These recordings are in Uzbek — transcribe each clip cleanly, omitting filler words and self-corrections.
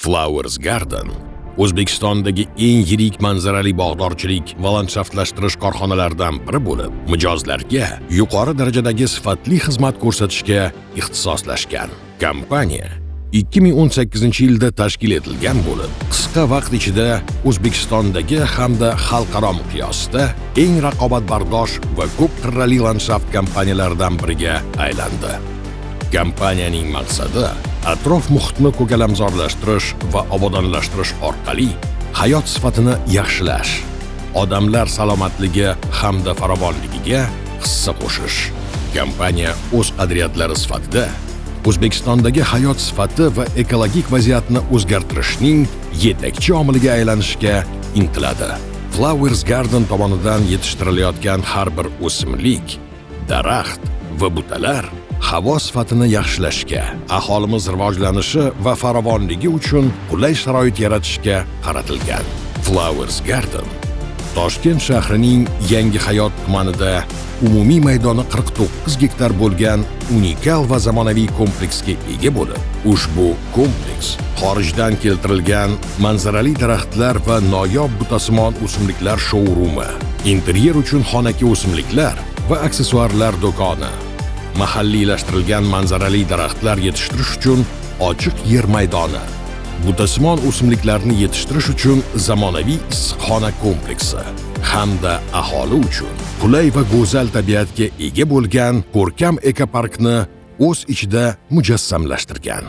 Flowers Garden O'zbekistondagi eng yirik manzarali bog'dorchilik va landshaftlashtirish korxonalaridan biri bo'lib, mijozlarga yuqori darajadagi sifatli xizmat ko'rsatishga ixtisoslashgan. Kompaniya 2018-yilda tashkil etilgan bo'lib, qisqa vaqt ichida O'zbekistondagi hamda xalqaro miqyosda eng raqobatbardosh va ko'p qirrali landshaft kompaniyalaridan biriga aylandi. Kompaniyaning maqsadi atrof muhitni ko'kalamzorlashtirish va obodonlashtirish orqali hayot sifatini yaxshilash, odamlar salomatligi hamda farovonligiga hissa qo'shish. Kompaniya o'z qadriyatlari sifatida O'zbekistondagi hayot sifati va ekologik vaziyatni o'zgartirishning yetakchi omiliga aylanishga intiladi. Flowers Garden tomonidan yetishtirilayotgan har bir o'simlik, daraxt va butalar havo sifatini yaxshilashga, aholimiz rivojlanishi va farovonligi uchun qulay sharoit yaratishga qaratilgan. Flowers Garden Toshkent shahrining Yangi Hayot tumanida umumiy maydoni 49 gektar bo'lgan unikal va zamonaviy kompleksga ega bo'lib, ushbu kompleks xorijdan keltirilgan manzarali daraxtlar va noyob butasimon o'simliklar shou-rumi, interyer uchun xonaki o'simliklar va aksessuarlar do'koni, mahalliylashtirilgan manzarali daraxtlar yetishtirish uchun ochiq yer maydoni, butasimon o'simliklarni yetishtirish uchun zamonaviy issiqxona kompleksi hamda aholi uchun qulay va go'zal tabiatga ega bo'lgan ko'rkam ekoparkni o'z ichida mujassamlashtirgan.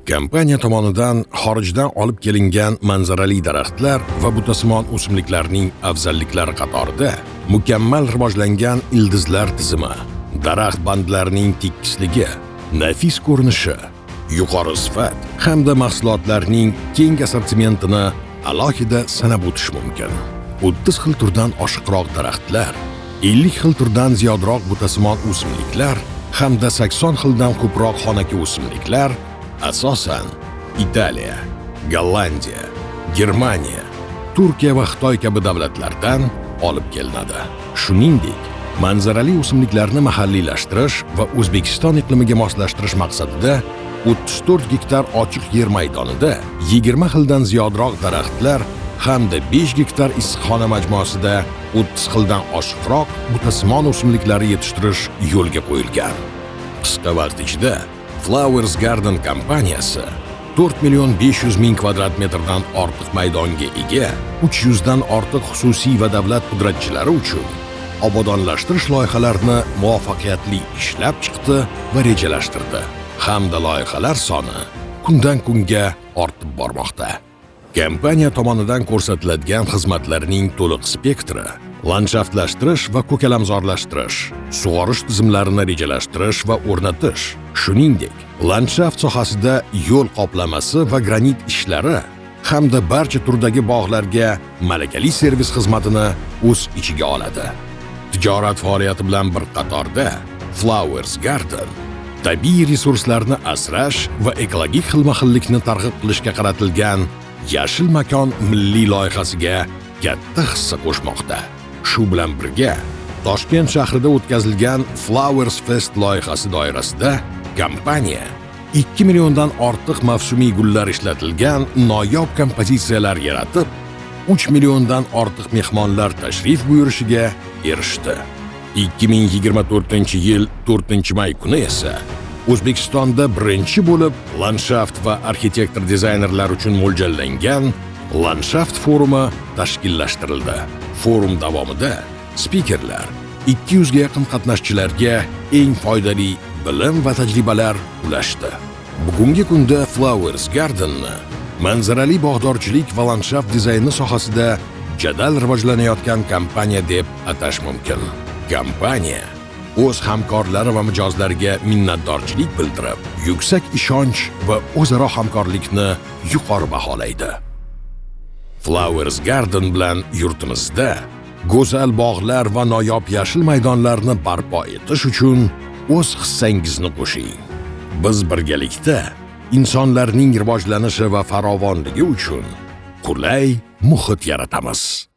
Kompaniya tomonidan xorijdan olib kelingan manzarali daraxtlar va butasimon o'simliklarning afzalliklari qatorida mukammal rivojlangan ildizlar tizimi, daraxt bandlarining tekisligi, nafis ko'rinishi, yuqori sifat hamda mahsulotlarning keng assortimentini alohida sanab o'tish mumkin. 30 xil turdan oshiqroq daraxtlar, 50 xil turdan ziyodroq butasimon o'simliklar hamda 80 xildan ko'proq xonaki o'simliklar asosan Italiya, Gollandiya, Germaniya, Turkiya va Xitoy kabi davlatlardan olib kelinadi. Shuningdek, manzarali o'simliklarni mahalliylashtirish va O'zbekiston iqlimiga moslashtirish maqsadida 34 gektar ochiq yer maydonida 20 xildan ziyodroq daraxtlar hamda 5 gektar issiqxona majmuasida 30 xildan oshiqroq butasimon o'simliklari yetishtirish yo'lga qo'yilgan. Qisqa vaqt ichida Flowers Garden kompaniyasi 4 million 500 ming kvadrat metrdan ortiq maydonga ega 300 dan ortiq xususiy va davlat pudratchilari uchun obodonlashtirish loyihalarini muvaffaqiyatli ishlab chiqdi va rejalashtirdi hamda loyihalar soni kundan kunga ortib bormoqda. Kompaniya tomonidan ko'rsatiladigan xizmatlarning to'liq spektri landshaftlashtirish va ko'kalamzorlashtirish, sug'orish tizimlarini rejalashtirish va o'rnatish, shuningdek, landshaft sohasida yo'l qoplamasi va granit ishlari hamda barcha turdagi bog'larga malakali servis xizmatini o'z ichiga oladi. Tijorat faoliyati bilan bir qatorda Flowers Garden tabiiy resurslarni asrash va ekologik xilma-xillikni targ'ib qilishga qaratilgan Yashil makon milliy loyihasiga katta hissa qo'shmoqda. Shu bilan birga Toshkent shahrida o'tkazilgan Flowers Fest loyihasi doirasida kompaniya 2 milliondan ortiq mavsumiy gullar ishlatilgan noyob kompozitsiyalar yaratib, 3 milliondan ortiq mehmonlar tashrif buyurishiga erishdi. 2024-yil 4-may kuni esa O'zbekistonda birinchi bo'lib landshaft va arxitektor dizaynerlar uchun mo'ljallangan Landshaft forumi tashkillashtirildi. Forum davomida spikerlar 200 ga yaqin qatnashchilarga eng foydali bilim va tajribalar ulashdi. Bugungi kunda Flowers Garden'ni manzarali bog'dorchilik va landshaft dizayni sohasida jadal rivojlanayotgan kompaniya deb atash mumkin. Kompaniya o'z hamkorlari va mijozlariga minnatdorchilik bildirib, yuksak ishonch va o'zaro hamkorlikni yuqori baholaydi. Flowers Garden bilan yurtimizda go'zal bog'lar va noyob yashil maydonlarni barpo etish uchun o'z hissangizni qo'shing. Biz birgalikda insonlarning rivojlanishi va farovonligi uchun qulay muhit yaratamiz.